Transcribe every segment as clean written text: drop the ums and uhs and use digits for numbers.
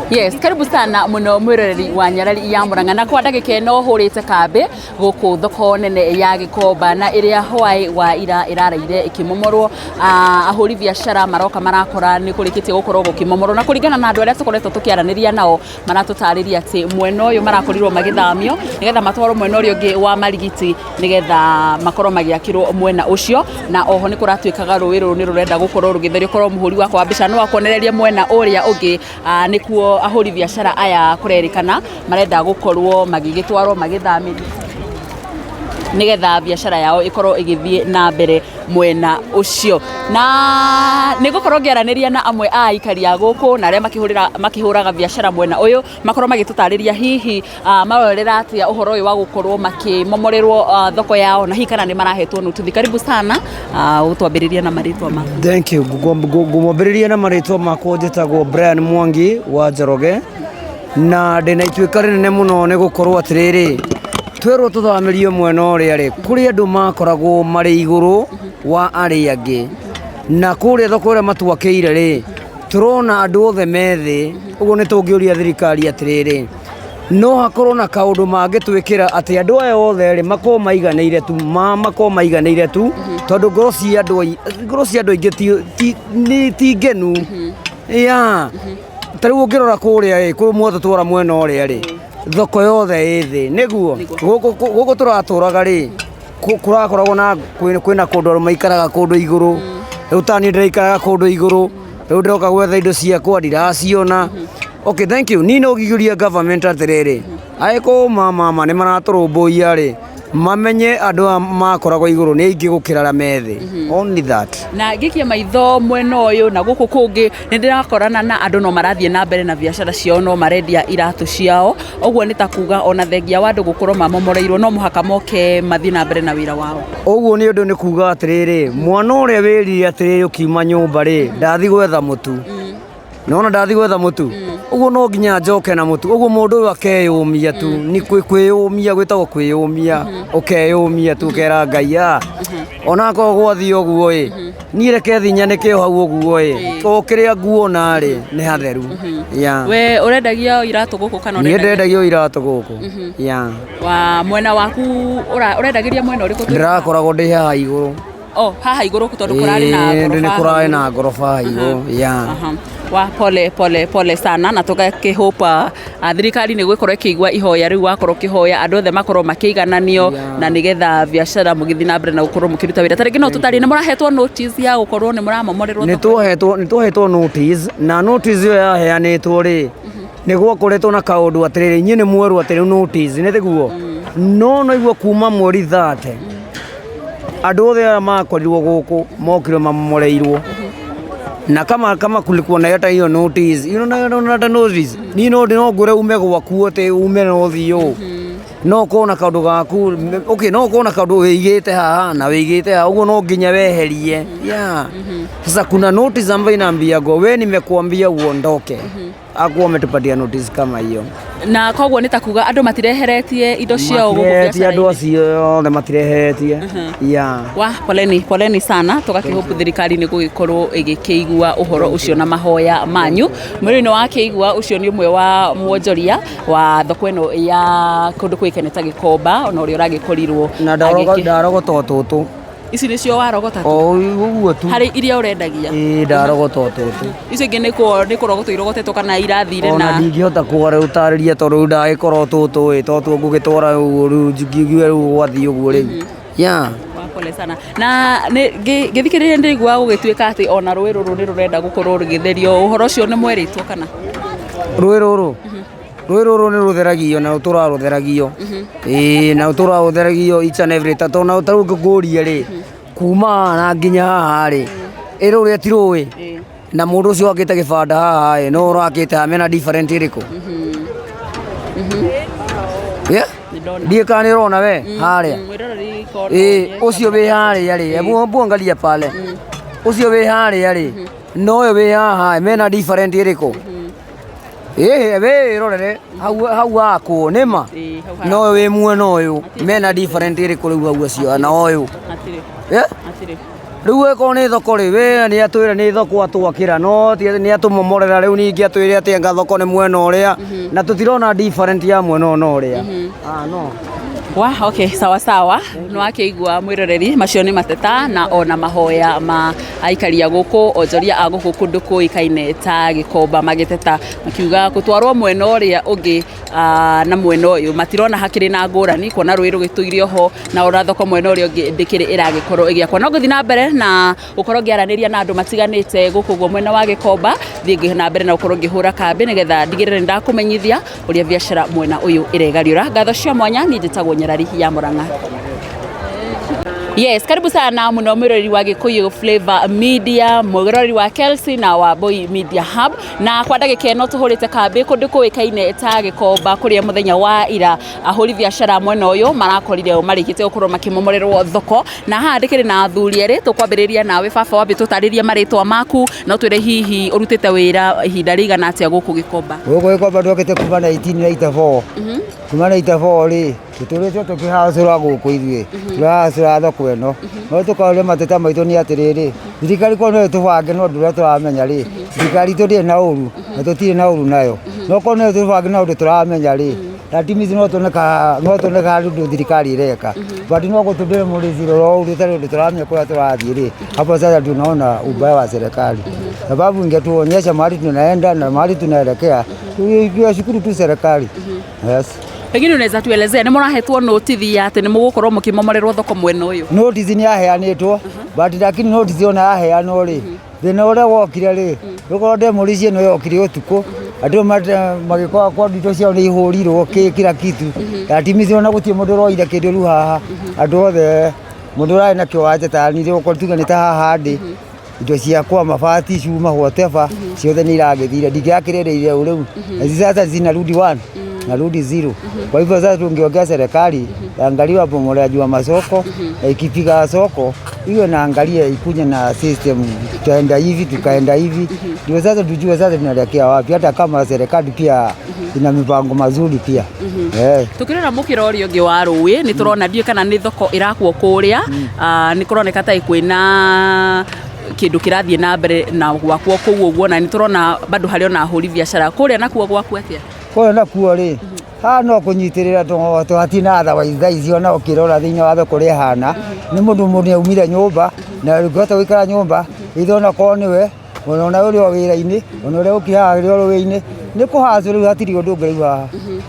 Yes, karibu sana muno mwiroreri wa Nyarari ya Murang'a. Na kwa ndagika ĩno hũrĩte kambĩ gũkũ thoko nene ya Gĩkomba, na ĩrĩa hwaĩ wa ira ĩrareire ĩkĩmomorwo. Ahũri biacara maroka marakora nĩ kũrĩkĩtie gũkorwo gũkĩmomorwo, na kũringana na andũ arĩa tũkoretwo tũkĩaranĩria nao, maratũtarĩria atĩ mwena ũyũ marakorirwo magĩthamio nĩgetha matwarwo mwena ũrĩa ũngĩ wa Marigiti, nĩgetha makorwo magĩakĩrwo mwena ũcio. Na oho nĩ kũratuĩkaga rũĩ rũrũ nĩ rũrenda gũkorwo rũgĩtherio. Korwo mũhũri wakwa wa mbica no akuonererie mwena ũrĩa ũngĩ, nĩkuo ahũri biacara aya kũrerĩkana marenda gũkorwo magĩgĩtwarwo magĩthamĩrio, nĩgetha biacara yao ĩkorwo ĩgĩthiĩ na mbere mwena ũcio. Na nĩ gũkorwo ngĩaranĩria na amwe a aikari a gũkũ na arĩa makĩhũraga biacara mwena ũyũ, makorwo magĩtũtarĩria hihi marorera atĩa ũhoro ũyũ wa gũkorwo makĩmomorerwo thoko yao, na hihi kana nĩ marahetwo notice. Karibu sana. Ũtwambĩrĩria na marĩtwa maku. Thank you. Ngũmwambĩrĩria na marĩtwa makwa. Njĩtagwo Brian Mwangi wa Njoroge, na ndĩna ituĩka rĩnene mũno nĩ gũkorwo atĩrĩrĩ, twerwo tũthamĩrio mwena ũrĩa rĩ, kũrĩ andũ makoragwo marĩ igũrũ wa arĩa angĩ, na kũrĩa thoko ĩrĩa matwakĩire rĩ, tũrona andũ othe me thĩ. Ũguo nĩ tũngĩũria thirikari atĩrĩrĩ, no hakorwo na kaũndũ mangĩtwĩkĩra atĩ andũ aya othe rĩ, makorwo maiganĩire tu, makorwo maiganĩire tu, tondũ ngoro cia andũ aingĩ ti ngenu ya ta rĩu. Ũngĩrora kũrĩa ĩ, kũrĩ mwatũtwara mwena ũrĩa rĩ, thoko yothe ĩ thĩ. Nĩguo gũkũ tũratũraga rĩ, kũrakoragwo na kwĩna kũndũ andũ maikaraga kũndũ igũrũ. Rĩu ta niĩ ndĩraikaraga kũndũ igũrũ, rĩu ndĩroka gwetha indo ciakwa ndiraciona. Okay, thank you. Niĩ no ngĩũria government atĩrĩrĩ, angĩkorwo mama nĩ maratũrũmbũiya rĩ, mamenye andũ aya makoragwo igũrũ nĩ aingĩ gũkĩra arĩa me thĩ. Only that. Na ngĩkia maitho mwena ũyũ na gũkũ kũngĩ, nĩ ndĩrakorana na andũ no marathiĩ na mbere na biacara ciao, no marendia iratũ ciao. Ũguo nĩ ta kuga ona thengia wa andũ gũkorwo mamomoreirwo, no mũhaka moke mathiĩ na mbere na wĩra wao. Ũguo nĩ ũndũ nĩ kuga atĩrĩrĩ, mwana ũrĩa wĩrire atĩrĩrĩ, ũkiuma nyũmba rĩ, ndathi gwetha mũtu, nona ndathi gwetha mũtu, ũguo no nginya njoke na mũtu. Ũguo mũndũ ũyũ akeyũmia tu, nĩ kwĩyũmia, gwĩtagwo kwĩyũmia. Ũkeyũmia tu, ũkera Ngai a onakorwo gwathiĩ ũguo ĩ, niĩ reke thi nyanĩke o hau ũguo ĩ, o kĩrĩa nguona rĩ, nĩ hatheru ya. We ũrendagia iratũ gũkũ kana Niĩ ũrendagia? Ndendagia iratũ gũkũ ya. Wa mwena waku ũrendagĩria mwena ũrĩkũ? Ndĩrakoragwo ndĩ haha igũrũ. Oh, haha igũrũ, tondũ kũrarĩ na Ĩĩ, ngoroba. nĩ kũrarĩ na ngoroba haha igũrũ ya. Aha. Wa pole pole pole sana, na tũgakĩhopa thirikari nĩ gwĩkorwo ĩkĩigua ihoya rĩu wakorwo ũkĩhoya andũ othe makorwo makĩigananio, na nĩgetha biacara mũgĩthiĩ na mbere na gũkorwo mũkĩruta wĩra. Ta rĩngĩ no tũtarĩ nĩ mũrahetwo notice ya gũkorwo nĩ mũramomorerwo nĩ thoko? Twohetwo notice, na notice ĩyo yaheanĩtwo rĩ, nĩ gwakoretwo na kaũndũ atĩrĩrĩ, inyuĩ nĩ mwerwo atĩ rĩu notice nĩ thiguo, no igua kuma mweri 30 andũ othe arĩa makorirwo gũkũ mokire mamomoreirwo, na kama kulikuwa na hata hiyo notice, na hata notice, niĩ no ngwĩre ume gwaku atĩ ume na ũthiĩ ũũ, no ũkorwo na kaũndũ gaku. Okay, no ũkorwo na kaũndũ wĩigĩte haha na wĩigĩte haha, ũguo no nginya weherie. Yeah, sasa kuna notice ambayo inaambiagwo, we nimekuambia uondoke. Akuwa wametupatia notice kama hiyo. Na koguo nĩ ta kuga andũ matireheretie indo ciao gũkũ Matireheretie andũ biacara-inĩ? Acio othe matireheretie yeah. Wa poleni poleni sana. Tũgakĩhope thirikari nĩ gũgĩkorwo ĩgĩkĩigua ũhoro ũcio na mahoya manyu. Mwĩrĩ-inĩ wa kĩigua ũcio nĩ ũmwe wa mwonjoria wa thoko ĩno ya kũndũ kũĩkaine ta Gĩkomba, ona ũrĩa ũragĩkorirwo Na ndarogota o tũtũ. Ici nĩcio warogota tu? O ũguo tu. Harĩ iria ũrendagia? Ĩĩ, ndarogota o tũtũ. Icio ingĩ nĩ kũrogotwo irogotetwo kana irathire? Ona Na ndingĩhota kũgara ũtarĩria, tondũ rĩu ndagĩkorwo tũtũ ĩ to tuo ngũgĩtwara ũguo, rĩu ngiuge rĩu gwathiĩ ũguo rĩu yeah. Wa pole sana. Na ngĩthikĩrĩria ndĩraigua gũgĩtuĩka atĩ ona rũĩ rũrũ nĩ rũrenda gũkorwo rũgĩtherio. Ũhoro ũcio nĩ mwerĩtwo kana? Rũĩ rũrũ nĩ rũtheragio na rũtũraga rũtheragio, ĩĩ, na rũtũraga rũtheragio each and every ta tondũ ta rĩu ngũrie rĩ, kuma haha na nginya haha rĩ, ĩ rũrĩa ti rũĩ, na mũndũ ũcio wakĩte gĩbanda haha ĩ, no ũrakĩte haha, mena different ĩrĩkũ? Yeah? Nĩndona. Ndiĩ kana nĩ ũrona we harĩa. Mwĩroreri korwo Ĩ, ũcio wĩ harĩa rĩ, hebu angalia pale, ũcio wĩ harĩa rĩ, na ũyũ wĩ haha, mena different ĩrĩkũ? Ĩhĩ, we rorere hau hau hakwo nĩma. Ĩĩ, hau Na ũyũ wĩ mwena ũyũ mena different ĩrĩkũ rĩu hau acio na ũyũ? Hatirĩ. Eh? Hatirĩ. Rĩu ĩkorwo nĩ thoko rĩ, we nĩ atwĩra nĩ thoko atwakĩra, no nĩ atũmomorera rĩu ningĩ atwĩre atĩ anga thoko nĩ mwena ũrĩa, na tũtirona different ya mwena ũyũ na ũrĩa. Ah, no. Wa, okay, sawa sawa. Nĩ wakĩigua mwĩroreri, macio nĩ mateta na ona mahoya ma aikari a gũkũ, onjoria a gũkũ kũndũ kũĩkaine ta Gĩkomba, magĩteta makiuga gũtwarwo mwena ũrĩa ũngĩ na mwena ũyũ matirona hakĩrĩ na ngũrani, kuona rũĩ rũgĩtũire oho na ona thoko mwena ũrĩa ũngĩ ndĩkĩrĩ ĩragĩkorwo ĩgĩakwo. No ngũthiĩ na mbere na gũkorwo ngĩaranĩria na andũ matiganĩte gũkũ ũguo mwena wa Gĩkomba, thiĩ na mbere na gũkorwo ngĩhũra kambĩ nĩgetha ndigĩrĩre nĩndakũmenyithia ũrĩa biacara mwena ũyũ ĩregariũra. Ngatho cia mwanya, niĩ njĩtagwo Nyarari ya Murang'a. Yes, karibu sana muno mwiroreri wa Gikuyu Flavor Media, mwiroreri wa Kelsey na wa Boy Media Hub. Na kwa ndagĩka ĩno tũhũrĩte kambĩ kũndũ kũĩkaine ta Gĩkomba, kũrĩa mũthenya wa ira ahũri biacara mwena ũyũ marakorire marĩkĩtie gũkorwo makĩmomorerwo thoko. Na haha ndĩkĩrĩ na athuri erĩ. Tũkwambĩrĩria nawe baba, wambe tũtarĩrie marĩtwa maku na ũtwĩre hihi ũrutĩte wĩra ihinda rĩigana atĩa gũkũ Gĩkomba. Gũkũ Gĩkomba twokĩte kuma 1994. Kuma 94 rĩ, tũtũrĩte tũkĩhacũra gũkũ, ithuĩ tũrahacũra thoko ĩno, no tũkaũria mateta maitũ nĩ atĩrĩrĩ, thirikari korwo no ĩtũbange na ũndũ ũrĩa tũramenya rĩ, thirikari itũ ndĩrĩ na ũru na tũtirĩ na ũru nayo, no korwo no ĩtũbange na ũndũ tũramenya rĩ, that means no tuone harĩ ũndũ thirikari ĩreka, but no gũtũndĩre mũrĩthiro ro ũru ũtarĩ ũndũ tũramenya kũrĩa tũrathiĩ rĩ, hapo sasa tunaona ubaya wa serikali, sababu ingetuonyesha mahali tunaenda na mahali tunaelekea. Tunashukuru tu serikali, yes. Pengine unaweza tuelezea nĩ mũrahetwo notithi ya atĩ nĩ mũgũkorwo mũkĩmomorerwo thoko mwena ũyũ? Notice nĩ yaheanĩtwo, but lakini notice ona yaheanwo rĩ, thĩna ũrĩa wokire rĩ, gũkorwo demolition ĩno yokire ũtukũ, andũ magĩkorwo kwa indo ciao nĩ ihũrirwo kĩ kila kitu. That means ona gũtirĩ mũndũ ũroire kĩndũ rĩu haha, andũ othe mũndũ ũrarĩ na kĩwanja ta niĩ gũkorwo tuge nĩ ta haha ndĩ, indo ciakwa, mabati, cuma, whatever, ciothe nĩ iragĩthire, ndingĩakĩrĩrĩire rĩu na hizi sasa zinarudi one, narudi zero. Kwa hivyo sasa tungeongea serikali angalia wabomoleaji wa masoko, na ikipiga soko iwe naangalia ikuje na system, tutaenda hivi, tukaenda hivi, ndio sasa tujue sasa tunaelekea wapi, hata kama serikali pia ina mipango mazuri pia, eh. Tukirora mũkĩra ũrĩa ũngĩ wa rũĩ nĩ tũrona, ndiũĩ kana nĩ thoko ĩrakwo kũrĩa, nĩ kũroneka ta kwĩna kĩndũ kĩrathiĩ na mbere na gwakwo kũu ũguo, na nĩ tũrona bado harĩ ona ahũri biacara kũrĩa. Nakuo gwaku atĩa? Kũrĩa nakuo rĩ, haha no kũnyitĩrĩra tũhatina otherwise thaa ici ona ũkĩrora thĩinĩ wa thoko ũrĩa ĩhana, nĩ mũndũ nĩ aumire nyũmba na ndũngĩhota gũikara nyũmba ithe, ona korwo nĩwe ona ũrĩ o wĩra-inĩ, ona ũrĩa ũkĩ haha ũrĩ o rũĩ-inĩ nĩ kũhacũ rĩu, hatirĩ ũndũ ũngĩ rĩu haha.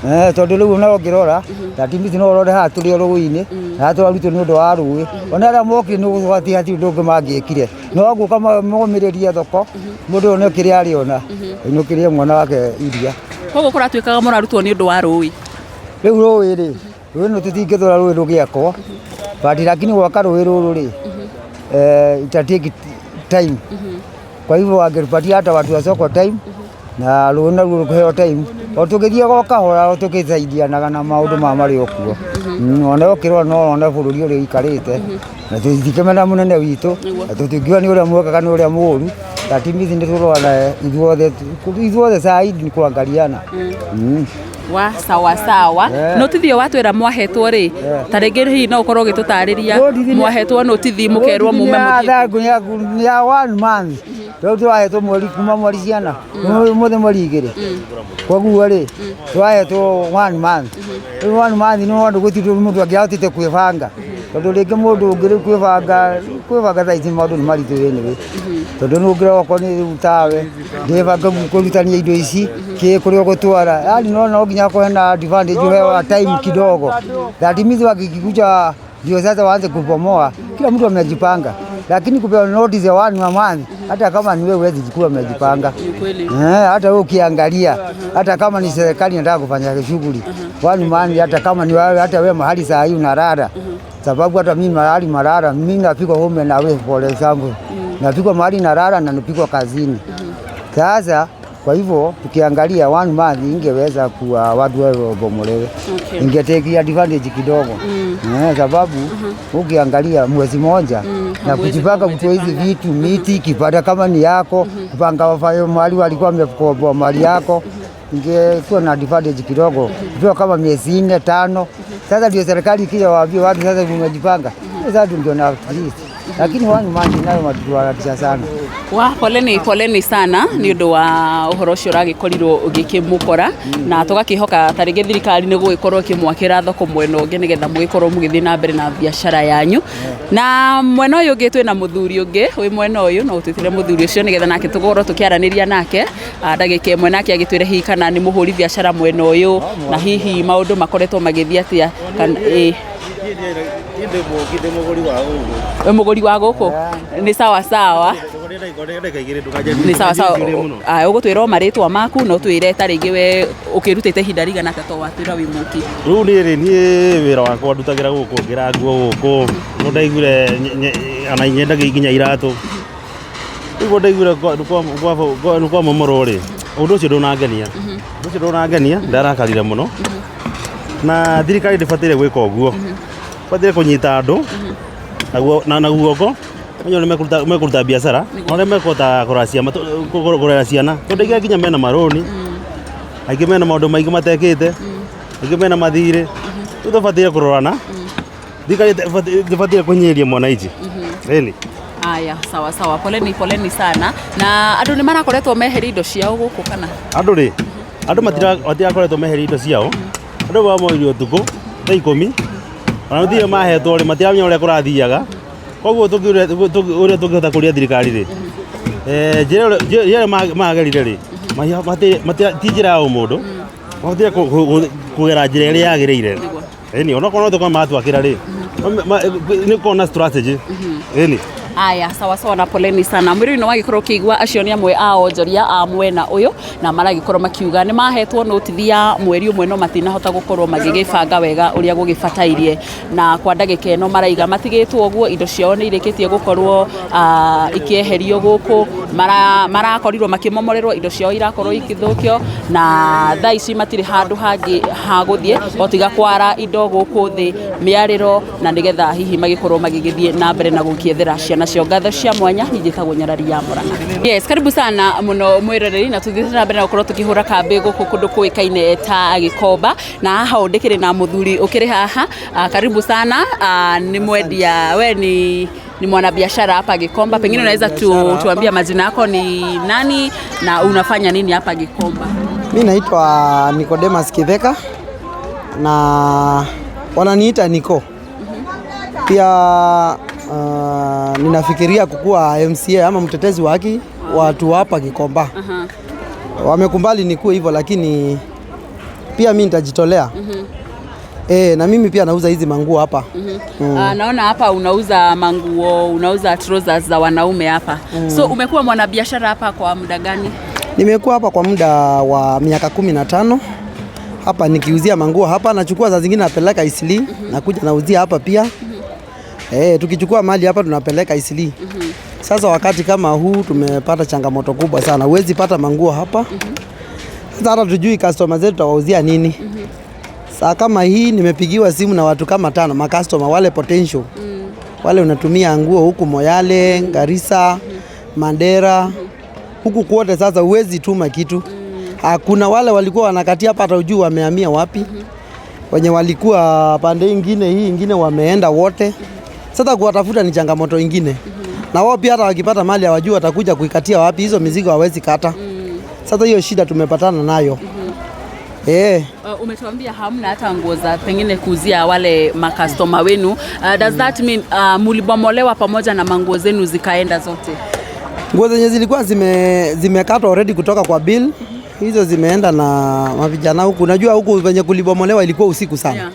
Eh, tondũ rĩu ona ũngĩrora that means no ũrore haha tũrĩ o rũĩ-inĩ na haha tũrarutwo nĩ ũndũ wa rũĩ, ona arĩa mokire nĩ gũgwati hatirĩ ũndũ ũngĩ mangĩkire no gũka momĩrĩrie thoko, mũndũ ũyũ nĩ kĩrĩa arĩona ainũkĩrie mwana wake iria. Koguo kũratuĩkaga mũrarutwo nĩ ũndũ wa rũĩ? Rĩu rũĩ rĩ, rũĩ nĩ tũtingĩthũra rũĩ rũgĩakwo, but lakini gwaka rũĩ rũrũ rĩ, ita take time. Kwa hivyo wangetupatia hata watu wa soko time na rũĩ naruo rũkĩheo time, o tũgĩthiaga o kahora, o tũgĩsaidianaga na maũndũ ma marĩ o kuo. Ona ũkĩrora no wone bũrũri ũrĩa ũikarĩte na tũtingĩmena mũnene witũ na tũtingiuga nĩ ũrĩa mwega kana ũrĩa mũũru. That means nĩ tũrona ithuothe, ithuothe saa hii ni kuangaliana. Wa sawa sawa. Yeah. Notithi ĩyo watwĩra mwahetwo rĩ, ta rĩngĩ hihi no ũkorwo ũgĩtũtarĩria? Mwahetwo notithi mũkerwo mume mũthiĩ? Mũthiĩ ya one month, rĩu tũrahetwo mweri kuma mweri ciana ũmũthĩ mweri 2, koguo rĩ tũrahetwo one month. Rĩu one month nĩ ũndũ gũtirĩ mũndũ angĩahotete kwĩbanga, tondũ rĩngĩ mũndũ ũngĩ rĩu kwĩbanga thaa ici maũndũ nĩ maritũ anyway, tondũ nĩ ũngĩrora okorwo nĩ rĩu tawe ndĩbanga kũrutania indo ici kĩ kũrĩa ũgũtwara, yani no nginya hakorwo hena advantage, uhewa time kidogo. That means wakikuja ndio sasa waanze kubomoa, kila mtu amejipanga, lakini kupewa notice ya one month, hata kama ni wewe huwezi kuwa umejipanga. Kweli. Eh, hata wewe ukiangalia, hata kama ni serikali inataka kufanya shughuli one month, hata kama ni wewe, hata wewe mahali saa hii unalala, sababu hata mimi mahali marara, mimi napikwa home na wewe, for example, napikwa mahali nalala na napikwa kazini. Sasa kwa hivyo tukiangalia one month ingeweza kuwa watu wawe wabomolewe. Ingetake advantage kidogo, eh, sababu ukiangalia mwezi moja na Hamwezi kujipanga kuwa kutoa hizi umejipanga. vitu, miti kipata kama ni yako, kupanga wafayo mahali walikuwa wamekomboa mali yako, ingekuwa na advantage kidogo kupewa kama miezi 4, 5. Sasa ndio serikali ikija waambie watu sasa umejipanga, sasa ndio na at least. Lakini wanyu maji nayo matuharakisha sana. Wa poleni poleni sana nĩ ũndũ wa ũhoro ũcio ũragĩkorirwo ũgĩkĩmũkora na tũgakĩhoka ta rĩngĩ thirikari nĩ gũgĩkorwo ĩkĩmwakĩra thoko mwena ũngĩ nĩgetha mũgĩkorwo mũgĩthiĩ na mbere na biacara yanyu. Na mwena ũyũ ũngĩ twĩna mũthuri ũngĩ wĩ mwena ũyũ, no ũtwĩtĩre mũthuri ũcio nĩgetha nake tũkorwo tũkĩaranĩria nake ndagĩka ĩmwe, nake agĩtwĩre hihi kana nĩ mũhũri biacara mwena ũyũ na hihi maũndũ makoretwo magĩthiĩ atĩa kana ĩ wĩ mũgũri wa gũkũ. Nĩ sawa sawa, nĩ sawa sawa. Ũgũtwĩra o marĩtwa maku na ũtwĩre ta rĩngĩ we ũkĩrutĩte ihinda rigana atĩa to watwĩra wĩ mũki. Rĩu niĩ rĩ, niĩ wĩra wakwa ndutagĩra gũkũ, ngĩra nguo gũkũ, no ndaiguire ona nyendagia nginya iratũ. Rĩu ndaiguire kwa momorwo rĩ, ũndũ ũcio ndũnangenia, ũndũ ũcio ndũnangenia, ndarakarire mũno. Na thirikari ndĩbataire gwĩka ũguo, bataire kũnyita andũ na guoko menye ũrĩa mekũruta biacara na ũrĩa mekũhota kũrera ciana, tondũ aingĩ nginya mena marũni, aingĩ mena maũndũ maingĩ matekĩte, aingĩ mena mathirĩ. Rĩu tũbataire kũrorana, thirikari ndĩbataire kũhinyĩrĩria mwananchi. Ĩni. Aya, sawa sawa, poleni poleni sana. Na andũ nĩ marakoretwo meheria indo ciao gũkũ kana? Andũ rĩ, andũ matirakoretwo meheria indo ciao. Andũ mamoirio ũtukũ thaa 10, ona gũtirĩ mahetwo rĩ, matiramenya ũrĩa kũrathiaga. Koguo ũrĩa tũngĩhota kũria thirikari rĩ, njĩra ĩrĩa magerire rĩ, ti njĩra ya ũmũndũ, mabatire kũgera njĩra ĩrĩa yagĩrĩire. Ĩni, onokorwo no tũkorwo maratwakĩra rĩ, nĩ gũkorwo na strategy. Ĩni. Aya, sawa sawa na poleni sana. Mwĩrĩ no wagĩkorwo ũkĩigua acio nĩ amwe a onjoria a mwena ũyũ na maragĩkorwo makiuga nĩ mahetwo notithi ya mweri ũmwe no matinahota gũkorwo magĩgĩbanga wega ũrĩa gũgĩbatairie, na kwa ndagĩka ĩno maraiga matigĩtwo ũguo, indo ciao nĩ irĩkĩtie gũkorwo ikĩeherio gũkũ, marakorirwo makĩmomorerwo, indo ciao irakorwo ikĩthũkio na thaa ici matirĩ handũ hangĩ ha gũthiĩ o tiga kwara indo gũkũ thĩ mĩarĩro, na nĩgetha hihi magĩkorwo magĩgĩthiĩ na mbere na gũkĩethera ciana ciao. Ngatho cia mwanya, niĩ njĩtagwo Nyarari ya Murang'a. Yes, karibu sana mũno mwĩroreri, na tũthiĩte na mbere na gũkorwo tũkĩhũra kambĩ gũkũ kũndũ kũĩkaine ta Gĩkomba, na haha ũũ ndĩkĩrĩ na mũthuri ũkĩrĩ haha. Karibu sana. Ni mwendia, we ni mwanabiashara hapa Gikomba, pengine unaweza tuambia majina yako ni nani na unafanya nini hapa Gikomba? Mi naitwa Nicodemus Kitheka na wananiita Niko. Pia ninafikiria kukuwa MCA ama mtetezi wa haki watu hapa Gikomba. Wamekubali nikuwe hivyo, lakini pia mi nitajitolea. Na mimi pia nauza hizi manguo hapa. Naona hapa unauza manguo, unauza trousers za wanaume hapa. So umekuwa mwanabiashara hapa kwa muda gani? Nimekuwa hapa kwa muda wa miaka 15 hapa nikiuzia manguo hapa, nachukua saa zingine napeleka Isli, nakuja nauzia hapa pia. Tukichukua mali hapa tunapeleka Isli. Sasa wakati kama huu tumepata changamoto kubwa sana. Huwezi pata manguo hapa. Sasa hata tujui customer zetu tutawauzia nini. Saa kama hii nimepigiwa simu na watu kama 5, ma customer wale potential. Wale unatumia nguo huku Moyale, Garissa, Mandera. Huku kote sasa huwezi tuma kitu. Hakuna wale walikuwa wanakatia hapa, hata hujui wamehamia wapi. Wenye walikuwa pande ingine hii ingine wameenda wote. Sasa kuwatafuta ni changamoto ingine. Na wao pia hata wakipata mali hawajui watakuja kuikatia wapi, hizo mizigo hawezi kata. Sasa hiyo shida tumepatana nayo. Umetuambia hamna hata nguo za pengine kuuzia wale makastoma wenu. Does that mean mulibomolewa pamoja na manguo zenu zikaenda zote? Nguo zenye zilikuwa zimekatwa already kutoka kwa bill, hizo zimeenda na mavijana huku. Unajua huku venye kulibomolewa ilikuwa usiku sana. Yeah.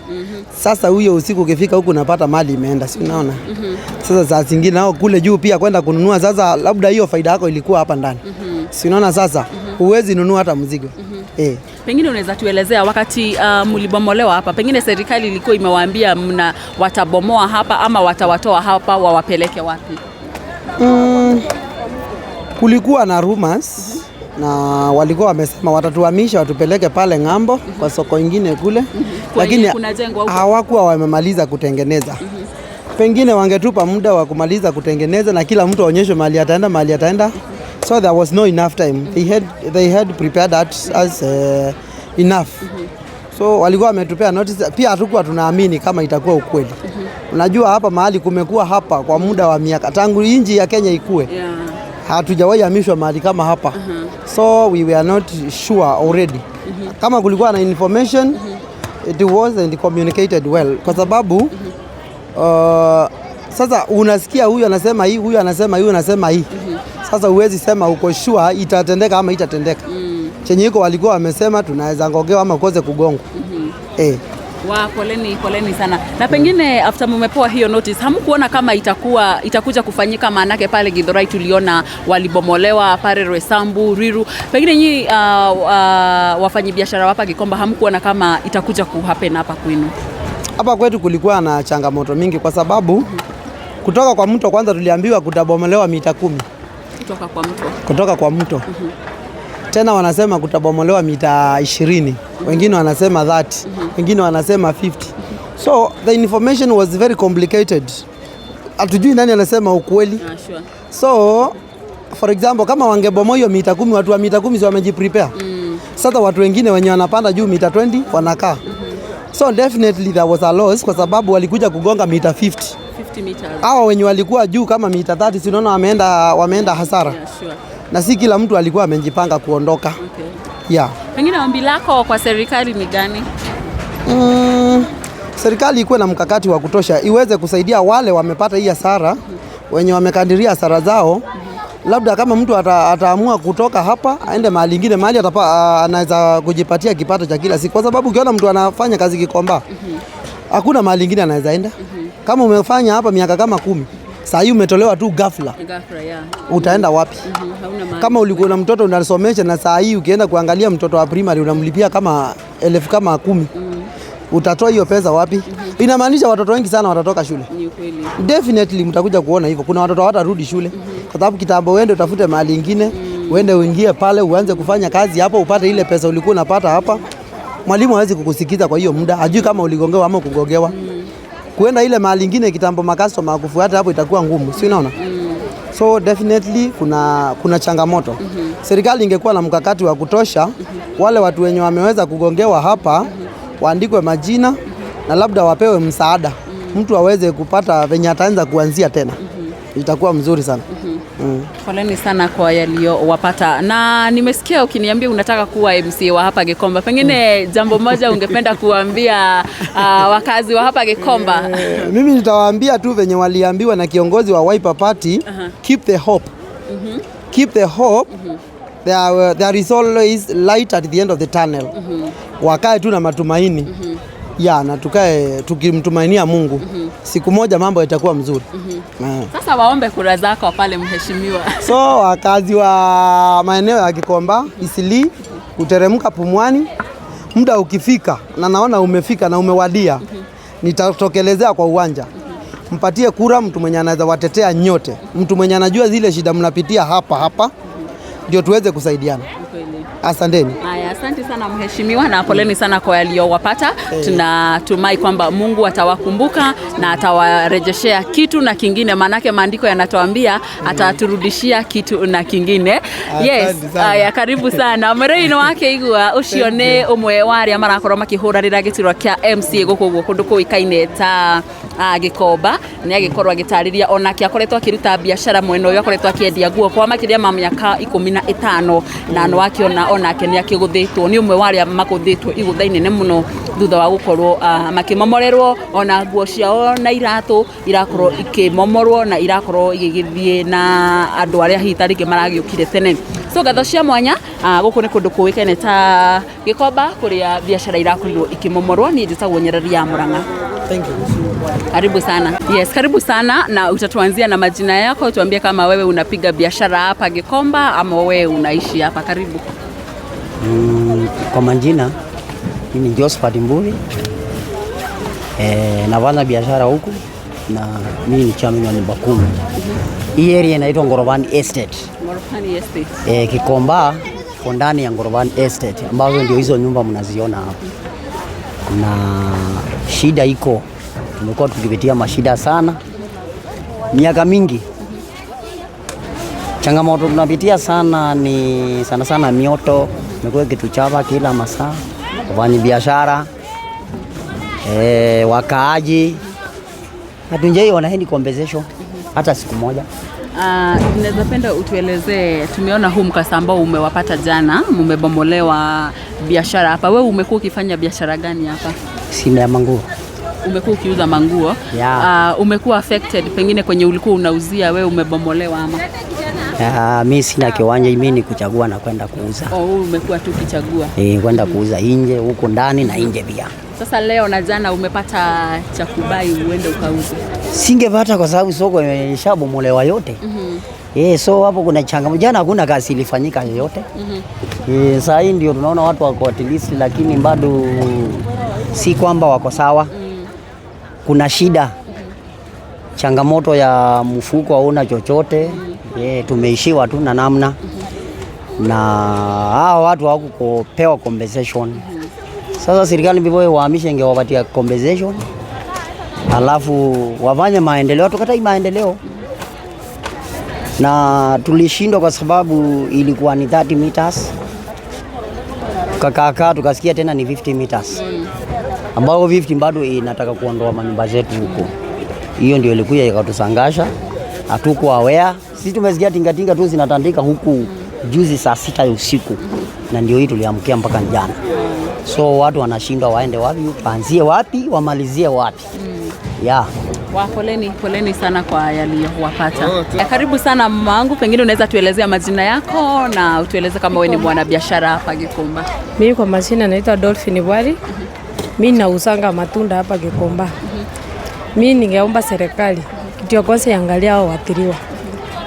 Sasa huyo usiku ukifika huku unapata mali imeenda, si unaona? Sasa saa zingine nao kule juu pia kwenda kununua, sasa labda hiyo faida yako ilikuwa hapa ndani. Si unaona sasa? Huwezi nunua hata mzigo. Pengine unaweza tuelezea wakati mlibomolewa hapa, pengine serikali ilikuwa imewaambia mna watabomoa hapa ama watawatoa hapa wawapeleke wapi? Kulikuwa na rumors na walikuwa wamesema watatuhamisha watupeleke pale ng'ambo kwa soko ingine kule, lakini hawakuwa wamemaliza kutengeneza. Pengine wangetupa muda wa kumaliza kutengeneza na kila mtu aonyeshwe mahali ataenda, mahali ataenda. So there was no enough time. They had prepared us enough. So walikuwa wametupea notice, pia hatukuwa tunaamini kama itakuwa ukweli. Unajua hapa mahali kumekuwa hapa kwa muda wa miaka tangu nchi ya Kenya ikue, hatujawahi hamishwa mahali kama hapa. So we were not sure already. Kama kulikuwa na information, it wasn't communicated well kwa sababu sasa unasikia huyu anasema hii, huyu anasema hii, huyu anasema hii. Sasa huwezi sema uko sure itatendeka ama itatendeka. Chenye iko walikuwa wamesema tunaweza gongewa ama ukose kugongwa. Wa poleni, poleni sana. Na pengine after mumepewa hiyo notice, hamkuona kama itakuja kufanyika? Maanake pale Githurai tuliona walibomolewa pale Roysambu, Ruiru. Pengine nyinyi wafanyabiashara hapa Gikomba hamkuona kama itakuja kuhappen hapa kwenu? Hapa kwetu kulikuwa na changamoto mingi kwa sababu kutoka kwa mto kwanza tuliambiwa kutabomolewa mita 10 Kutoka kwa mto. Kutoka kwa mto. Tena wanasema kutabomolewa mita 20, wengine wanasema 30, wengine wanasema 50. So the information was very complicated. Hatujui nani anasema ukweli. So for example, kama wangebomoa hiyo mita 10, watu wa mita 10 si wamejiprepare. Sasa watu wengine wenye wanapanda juu mita 20 wanakaa. So definitely there was a loss kwa sababu walikuja kugonga mita 50. 50 meters. Hawa wenye walikuwa juu kama mita 30, si unaona wameenda hasara. Na si kila mtu alikuwa amejipanga kuondoka. Yeah. Pengine ombi lako kwa serikali ni gani? Serikali ikuwe na mkakati wa kutosha iweze kusaidia wale wamepata hii hasara, wenye wamekadiria hasara zao. Labda kama mtu ataamua kutoka hapa aende mahali ingine, mahali anaweza kujipatia kipato cha kila siku, kwa sababu ukiona mtu anafanya kazi Gikomba, hakuna mahali ingine anaweza enda. Kama umefanya hapa miaka kama 10, saa hii umetolewa tu ghafla, Ghafla, yeah. utaenda wapi? Hauna mahali. Kama ulikuwa na mtoto unasomesha na saa hii ukienda kuangalia mtoto wa primary unamlipia kama elfu kama 10, utatoa hiyo pesa wapi? Inamaanisha watoto wengi sana watatoka shule. Ni ukweli. Definitely mtakuja kuona hivyo. Kuna watoto hawatarudi shule kwa sababu kitambo uende utafute mahali ingine, uende uingie pale uanze kufanya kazi hapo upate ile pesa ulikuwa unapata hapa. Mwalimu hawezi kukusikiza kwa hiyo muda, hajui kama uligongewa ama kugongewa. Kuenda ile mahali ingine kitambo makastoma kufuata hapo itakuwa ngumu, si unaona? So definitely kuna changamoto. Serikali ingekuwa na mkakati wa kutosha, wale watu wenye wameweza kugongewa hapa waandikwe majina na labda wapewe msaada, mtu aweze kupata venye ataanza kuanzia tena, itakuwa mzuri sana. Poleni sana kwa yaliyowapata, na nimesikia ukiniambia unataka kuwa MCA wa hapa Gikomba. Pengine jambo moja ungependa kuambia wakazi wa hapa Gikomba? Mimi nitawaambia tu venye waliambiwa na kiongozi wa Wiper Party, keep the hope. Keep the hope. There is always light at the end of the tunnel. Wakae tu na matumaini. Ya, na tukae tukimtumainia Mungu. Siku moja mambo yatakuwa mzuri. Sasa waombe kura zako pale, mheshimiwa. So wakazi wa maeneo ya Gikomba, Eastleigh, kuteremka Pumwani, muda ukifika, na naona umefika na umewadia, nitatokelezea kwa uwanja. Mpatie kura mtu mwenye anaweza watetea nyote, mtu mwenye anajua zile shida mnapitia hapa hapa, ndio tuweze kusaidiana. Kweli. Asanteni. Haya, asante sana mheshimiwa, na poleni sana kwa yaliyowapata. Tunatumai kwamba Mungu atawakumbuka na atawarejeshea kitu na kingine, maanake maandiko yanatuambia ataturudishia kitu na kingine. Yes, Asante sana. haya, karibu sana mwĩrĩ-inĩ wake igua ũcio nĩ ũmwe wa arĩa marakorwo makĩhũranĩra gĩturwa kĩa MCA gũkũ ũguo kũndũ kũĩkaine ta Gikomba. Nĩ agĩkorwo agĩtarĩria onake akoretwo akĩruta biacara mwena ũyũ, akoretwo akĩendia nguo kwa makĩria ma mĩaka 15, na nĩ wakĩona onake nĩ akĩgũthĩtwo, nĩ ũmwe wa arĩa magũthĩtwo igũtha inene mũno thutha wa gũkorwo makĩmomorerwo ona nguo ciao na iratũ irakorwo ikĩmomorwo na irakorwo igĩgĩthiĩ na andũ arĩa hihi ta rĩngĩ maragĩũkire tene. So ngatho cia mwanya, gũkũ nĩ kũndũ kũĩkaine ta Gikomba kũrĩa biacara irakorirwo ikĩmomorwo. Niĩ njĩtagwo Nyereri ya Murang'a. Thank you. Karibu sana. Yes, karibu sana, na utatuanzia na majina yako, tuambie kama wewe unapiga biashara hapa Gikomba ama wewe unaishi hapa. Karibu. Kwa majina mimi ni Josephat Mbuvi. Nafanya biashara huku na mimi ni chairman wa nyumba kumi. Hii area inaitwa Ngorovani Estate. Ngorovani Estate. Gikomba iko ndani ya Ngorovani Estate ambazo ndio hizo nyumba mnaziona hapa. Na shida iko, tumekuwa tukipitia mashida sana miaka mingi. Changamoto tunapitia sana ni sana sana mioto, imekuwa ikituchapa kila masaa. Wafanyabiashara, wakaaji, hatujaiona hii compensation hata siku moja. Naweza penda utuelezee, tumeona huu mkasa ambao umewapata jana, mmebomolewa biashara hapa. Wewe umekuwa ukifanya biashara gani hapa? Sina ya manguo. Umekuwa ukiuza manguo? Yeah. Umekuwa affected pengine kwenye ulikuwa unauzia, wewe umebomolewa ama? Mi sina kiwanja, mi ni kuchagua na kwenda kuuza. Oh, wewe umekuwa tu ukichagua. Kwenda kuuza nje, huko ndani na nje pia. Sasa leo na jana umepata cha kubai uende ukauze? Singepata kwa sababu soko imeshabomolewa yote. So hapo kuna changamoto. Jana hakuna kazi ilifanyika yoyote. Saa hii ndio tunaona watu wako at least, lakini bado si kwamba wako sawa. Kuna shida. Changamoto ya mfuko hauna chochote. Tumeishiwa tu na namna. Na hao watu hawakupewa compensation. Sasa serikali ndivyo wahamishe, ingewapatia compensation. Alafu wafanye maendeleo, tukatai maendeleo. Na tulishindwa kwa sababu ilikuwa ni 30 meters. Tukakaa tukasikia tena ni 50 meters. Ambao 50 bado inataka kuondoa manyumba zetu huko. Hiyo ndio ilikuja ikatusangasha. Hatukuwa aware. Sisi tumesikia tingatinga tu zinatandika huku juzi saa 6 ya usiku. Na ndio hii tuliamkia mpaka jana. So watu wanashindwa waende wapi, waanzie wapi, wamalizie wapi. Yeah. Wa, poleni, poleni sana kwa yaliyowapata. Karibu sana mama wangu, pengine unaweza tuelezea majina yako na utueleze kama wewe ni mwanabiashara hapa Gikomba. Mimi kwa majina naitwa Dolphin Bwari. Mimi nauzanga matunda hapa Gikomba. Mimi ningeomba serikali kitu ya kwanza iangalie hao waathiriwa.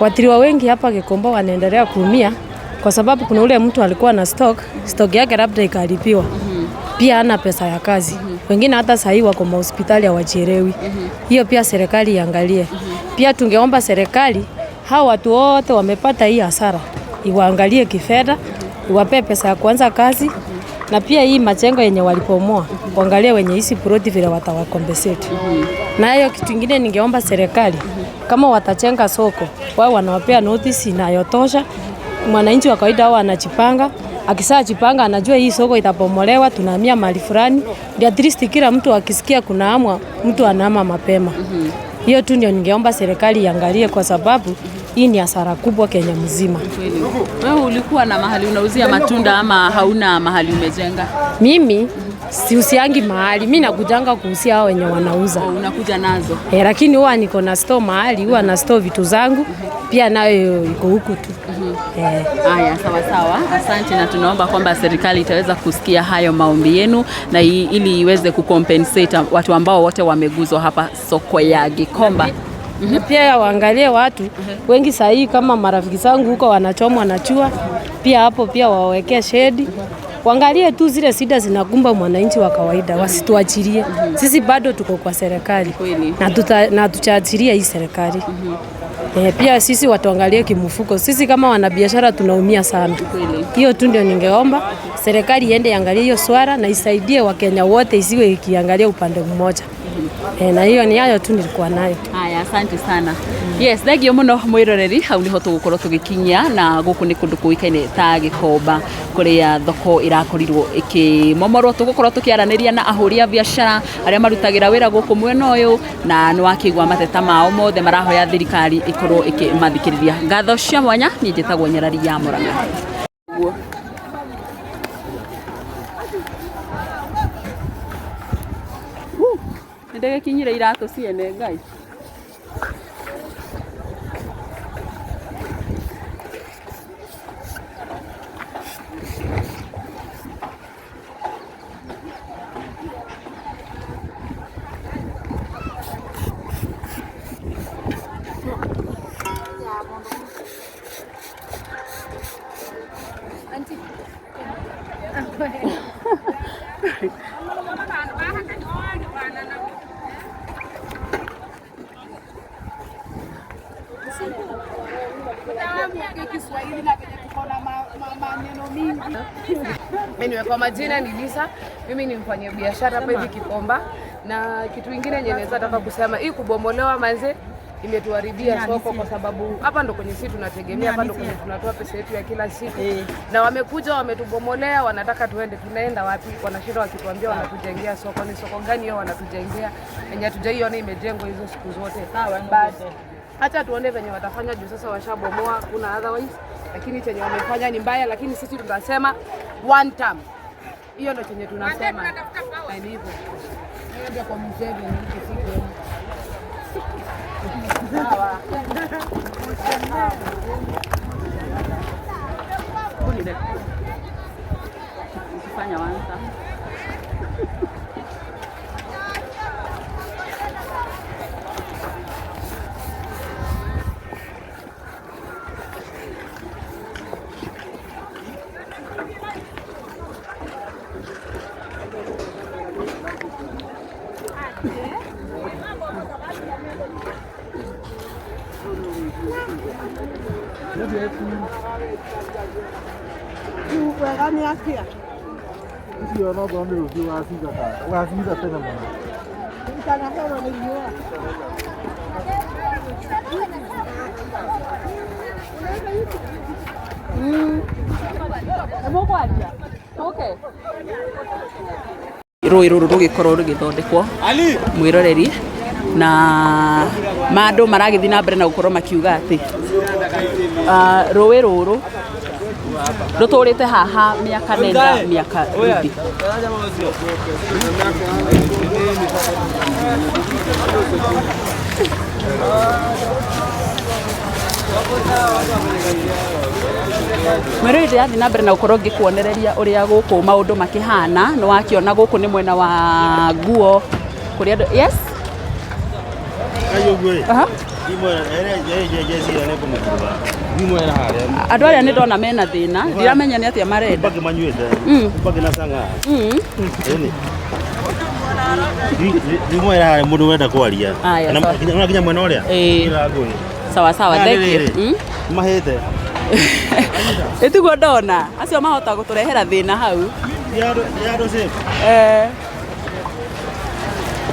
Waathiriwa wengi hapa Gikomba wanaendelea kuumia kwa sababu kuna ule mtu alikuwa na stock yake labda ikaharibiwa. Pia hana pesa ya kazi. Wengine hata sahii wako mahospitali hawajielewi. Hiyo pia serikali iangalie. Pia tungeomba serikali hao watu wote wamepata hii hasara iwaangalie kifedha, iwape pesa ya kuanza kazi, na pia hii majengo yenye walipomoa waangalie wenye hizi ploti vile watawakompensate. Na hiyo kitu kingine ningeomba serikali kama watajenga soko wao wanawapea notice inayotosha. Mwananchi wa kawaida wao anajipanga, akishajipanga anajua hii soko itabomolewa, tunahamia mahali fulani, ndio at least kila mtu akisikia kuna amwa mtu anahama mapema. Hiyo tu ndio ningeomba serikali iangalie kwa sababu hii ni hasara kubwa Kenya mzima. Wewe ulikuwa na mahali unauzia matunda ama hauna mahali umejenga? Mimi siusiangi mahali, mimi nakujanga kuusia hao wenye wanauza. Oh, unakuja nazo? Lakini huwa niko na store mahali, huwa na store vitu zangu, pia nayo iko huku tu. Haya, sawa sawa. Asante, na tunaomba kwamba serikali itaweza kusikia hayo maombi yenu na ili iweze kucompensate watu ambao wote wameguzwa hapa soko ya Gikomba. Pia waangalie watu wengi sahii kama marafiki zangu huko wanachomwa na jua, pia hapo pia wawekee shedi. Waangalie tu zile shida zinakumba mwananchi wa kawaida, wasituachilie. Sisi bado tuko kwa serikali na tutaachilia hii serikali. Pia sisi watuangalie kimfuko. Sisi kama wanabiashara tunaumia sana. Hiyo tu ndio ningeomba serikali iende iangalie hiyo swala na isaidie Wakenya wote, isiwe ikiangalia upande mmoja. Na hiyo ni hayo tu nilikuwa nayo. Haya, asante sana. Yes, thengio muno mwiroreri, hau niho tugukorwo tugikinyia na guku ni kundu kuikaine ta Gikomba kuria thoko irakorirwo ikimomorwo. Tugukorwo tukiaraniria na ahuri a biashara aria marutagira wira guku mwena uyu na ni wakigwa mateta mao mothe marahoya thirikari ikorwo ikimathikiriria. Ngatho cia mwanya, ni njitagwo Nyarari ya Murang'a. Nĩndĩgĩkinyire iratũ ciene Ngai. Anyway, kwa majina ni Lisa, mimi ni mfanyabiashara hapa hivi Gikomba, na kitu kingine yenye naweza taka kusema, hii kubomolewa manze Imetuharibia soko kwa sababu hapa ndo kwenye sisi tunategemea, hapa ndo kwenye tunatoa pesa yetu ya kila siku, na wamekuja wametubomolea, wanataka tuende. Tunaenda wapi? Wanashinda wakituambia wanatujengea soko. Ni soko gani hiyo wanatujengea yenye hatujaiona imejengwa hizo siku zote? But hata tuone venye watafanya juu sasa washabomoa, kuna otherwise, lakini chenye wamefanya ni mbaya, lakini sisi tunasema one term. Hiyo ndo chenye tunasema. Na ni hivyo. Ukifanya one term. Icio no ngorwo nĩ rũciũ ũgaciga tene mũno. Rũĩ rũrũ rũgĩkorwo rũgĩthondekwo mwĩroreri na mandũ maragĩthiĩ na mbere na gũkorwo makiuga atĩ rũĩ rũrũ rũtũrĩte haha mĩaka nenda mĩaka rudi. Mwĩroreri ndĩrathiĩ na mbere na gũkorwo ngĩkuonereria ũrĩa gũkũ maũndũ makĩhana. Nĩ wakĩona gũkũ nĩ mwena wa nguo kũrĩa andũ yes. Kai ũguo ĩ. Aha. Imwe ere je je je nĩ kũmũkuruga. Imwe era harĩa. Andũ arĩa nĩ ndona mena thĩna ndiramenya nĩ atĩa marenda. Mbaki manyuĩte. Mbaki na canga. Ĩni. Imwe era harĩa mũndũ wenda kwaria. Aya, Na sawa. nginya mwena ũrĩa. Ĩĩ. Ĩra ngũĩ. Sawa sawa, thank you. Mahĩte. Ĩtiguo ndona acio mahota gũtũrehera thĩna hau.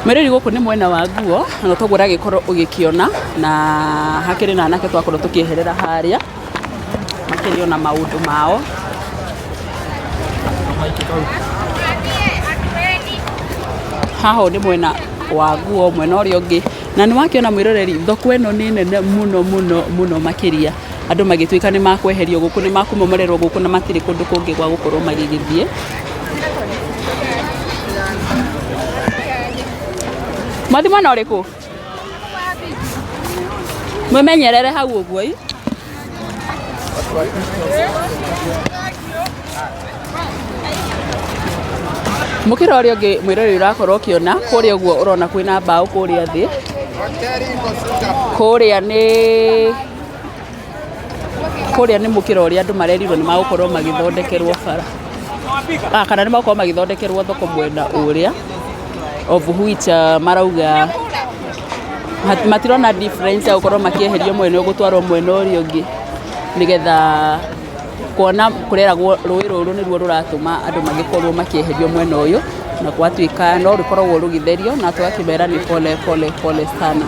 Mwĩrori gũkũ nĩ mwena wa nguo na toguo ũragĩkorwo ũgĩkĩona na hakĩrĩ na anake twakorwo tũkĩeherera harĩa makĩrĩ ona maũndũ mao. Haha nĩ mwena wa nguo mwena ũrĩa ũngĩ na nĩ wakĩona mwĩroreri thoko ĩno nĩ nene mũno mũno mũno makĩria. Andũ magĩtuĩka nĩ makweherio gũkũ nĩ makũmomorerwo gũkũ na matirĩ kũndũ kũngĩ gwa gũkorwo magĩgĩthiĩ. Mwathi mwena ũrĩkũ? Mwĩmenyerere hau ũguo ĩ. Mũkĩra ũrĩa ũngĩ mwĩroreri ũrakorwo ũkĩona kũrĩa ũguo ũrona kwĩna mbaũ kũrĩa thĩ. Kũrĩa nĩ mũkĩra ũrĩa andũ marerirwo nĩ magũkorwo magĩthondekerwo bara. Kana nĩ magũkorwo magĩthondekerwo thoko mwena ũrĩa of which marauga matirona difference ya gũkorwo makĩeherio mwena ũyũ gũtwarwo mwena ũrĩa ũngĩ nĩgetha kuona kũreragwo rũĩ rũrũ nĩruo rũratũma andũ magĩkorwo makĩeherio mwena ũyũ na gwatuĩka no rũkoragwo rũgĩtherio na tũgakĩmera nĩ pole pole pole sana.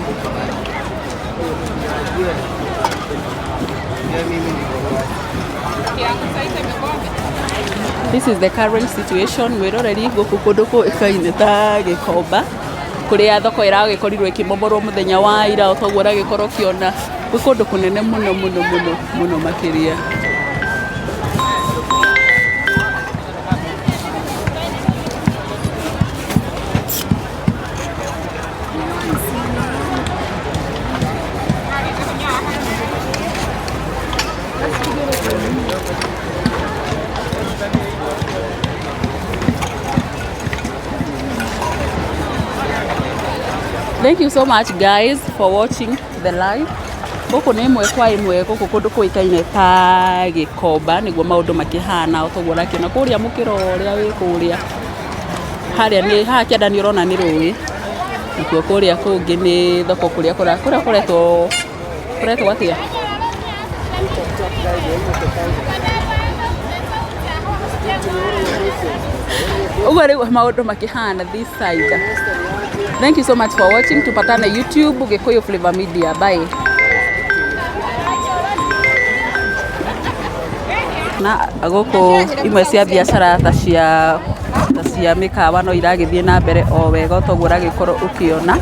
This is the current situation mwĩroreri gũkũ kũndũ kũĩkaine ta Gĩkomba kũrĩa thoko ĩragĩkorirwo ĩkĩmomorwo mũthenya wa ira toguo ũragĩkorwo ũkĩona gwĩ kũndũ kũnene mũno mũno mũno mũno makĩria. Thank you so much guys for watching the live. Gũkũ nĩ ĩmwe kwa ĩmwe gũkũ kũndũ kũĩkaine ta Gĩkomba nĩguo maũndũ makĩhana toguo ũrakĩona kũrĩa mũkĩra ũrĩa wĩ kũrĩa harĩa nĩ haha kĩanda nĩ ũrona nĩ rũĩ nakuo kũrĩa kũngĩ nĩ thoko kũrĩa kũrĩa kũretwo kũretwo atĩa. Ũguo rĩu maũndũ makĩhana this side. Thank you so much for watching. Tupatane YouTube Gikuyu Flavor Media. Bye. Na gũkũ imwe cia biacara ta cia mĩkawa no iragĩthiĩ na mbere o wega toguo ũragĩkorwo ũkĩona,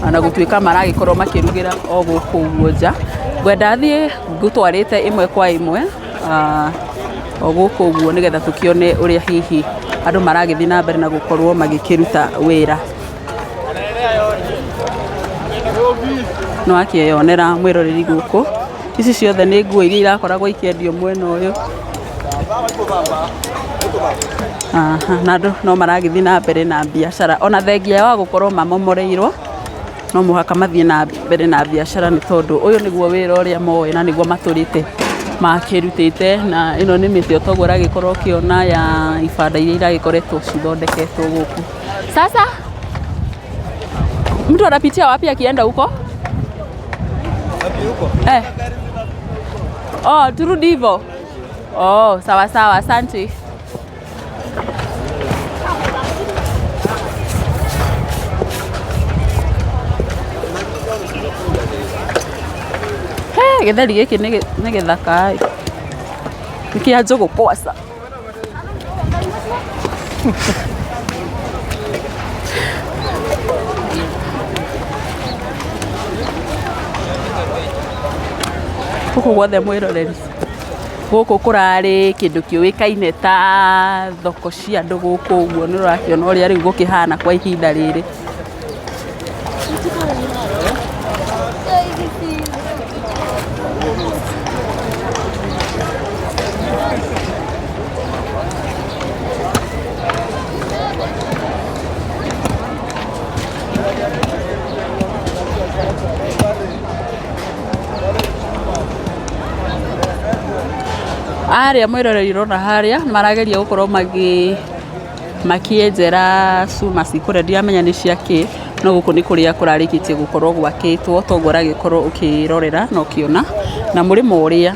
ona gũtuĩka maragĩkorwo makĩrugĩra o gũkũ ũguo nja. Ngwenda thiĩ ngũtwarĩte ĩmwe kwa ĩmwe o gũkũ ũguo nĩgetha tũkĩone ũrĩa hihi andũ maragĩthiĩ na mbere na gũkorwo magĩkĩruta wĩra. Nĩ wakĩyonera mwĩroreri, gũkũ ici ciothe nĩ nguo iria irakoragwo ikĩendio mwena ũyũ. Aha, na andũ no maragĩthiĩ na mbere na biacara ona thengia wa gũkorwo mamomoreirwo, no mũhaka mathiĩ na mbere na biacara nĩ tondũ ũyũ nĩguo wĩra ũrĩa moĩ na nĩguo matũrĩte makĩrutĩte. Na ĩno nĩ mĩtĩ toguo ũragĩkorwo ũkĩona ya ibanda iria iragĩkoretwo cithondeketwo gũkũ. Sasa mtu anapitia wapi akienda huko? Eh. Oh, turudi hivyo. Oh, sawa sawa, asante. He, gĩtheri gĩkĩ nĩ gĩthaka ĩ. Nĩ kĩa njũgũ kwaca. Gũkũ guothe mwĩroreri, gũkũ kũrarĩ kĩndũ kĩũĩkaine ta thoko cia andũ gũkũ ũguo. Nĩ ũrakĩona ũrĩa rĩu gũkĩhana kwa ihinda rĩrĩ. Arĩa mwĩroreri ũrona harĩa marageria gũkorwo makĩenjera cuma cikũrĩa, ndiramenya nĩ cia kĩ, no gũkũ nĩ kũrĩa kũrarĩkĩtie gũkorwo gwakĩtwo toguo ũragĩkorwo ũkĩrorera na ũkĩona. Na mũrĩmo ũrĩa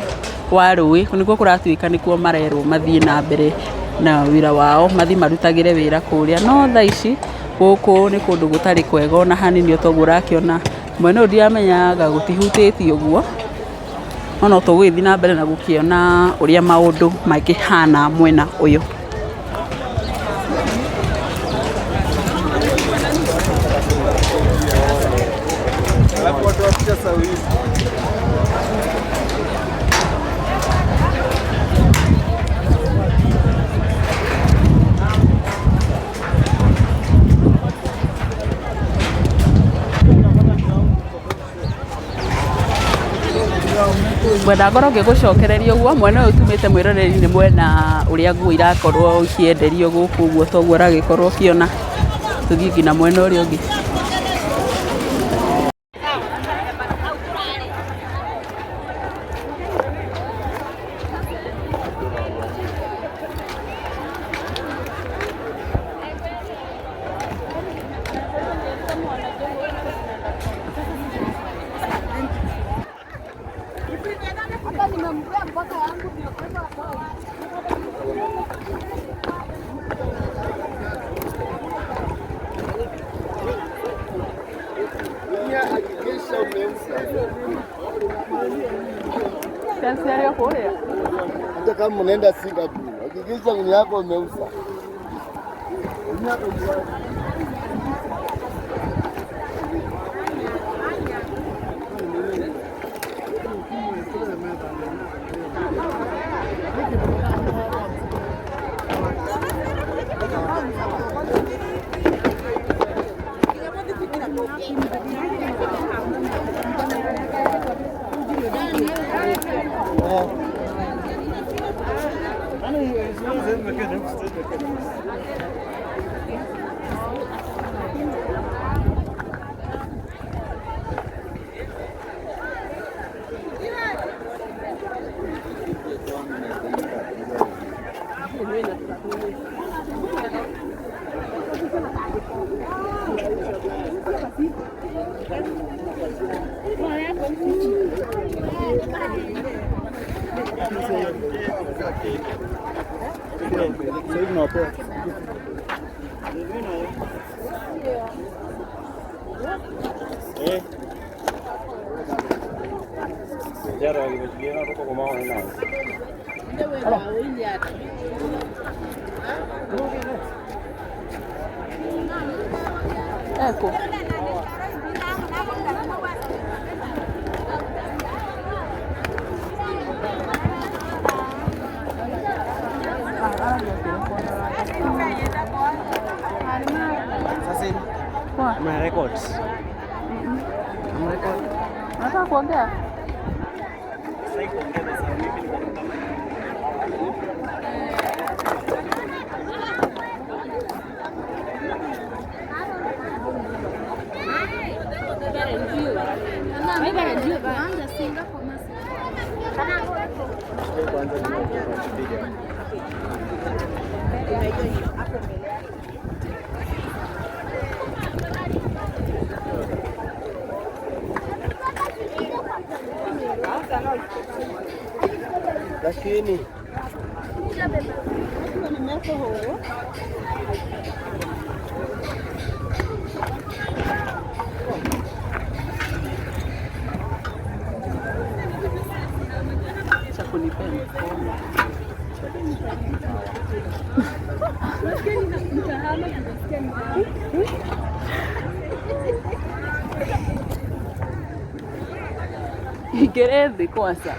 wa rũĩ nĩkuo kũratuĩka nĩkuo marerwo mathiĩ na mbere na wĩra wao, mathiĩ marutagĩre wĩra kũrĩa. No thaa ici gũkũ nĩ kũndũ gũtarĩ kwega ona hanini toguo ũrakĩona. Mwena ũyũ ndiramenya gũtihutĩtie ũguo, no no tũgũgĩthiĩ na mbere na gũkĩona ũrĩa maũndũ makĩhana mwena ũyũ. Ngwenda ngorwo ngĩgũcokereria ũguo mwena ũyũ tumĩte mwĩroreri nĩ mwena ũrĩa nguo irakorwo ikĩenderio gũkũ ũguo toguo ũragĩkorwo ũkĩona. Tũthiĩ nginya mwena ũrĩa ũngĩ. Hata kama unaenda Singapore, hakikisha gunia yako umeuza. Eko. My records. Nataka kuongea. Lakini Acha kunipea mkono. Ingĩrĩ thĩ kwanza.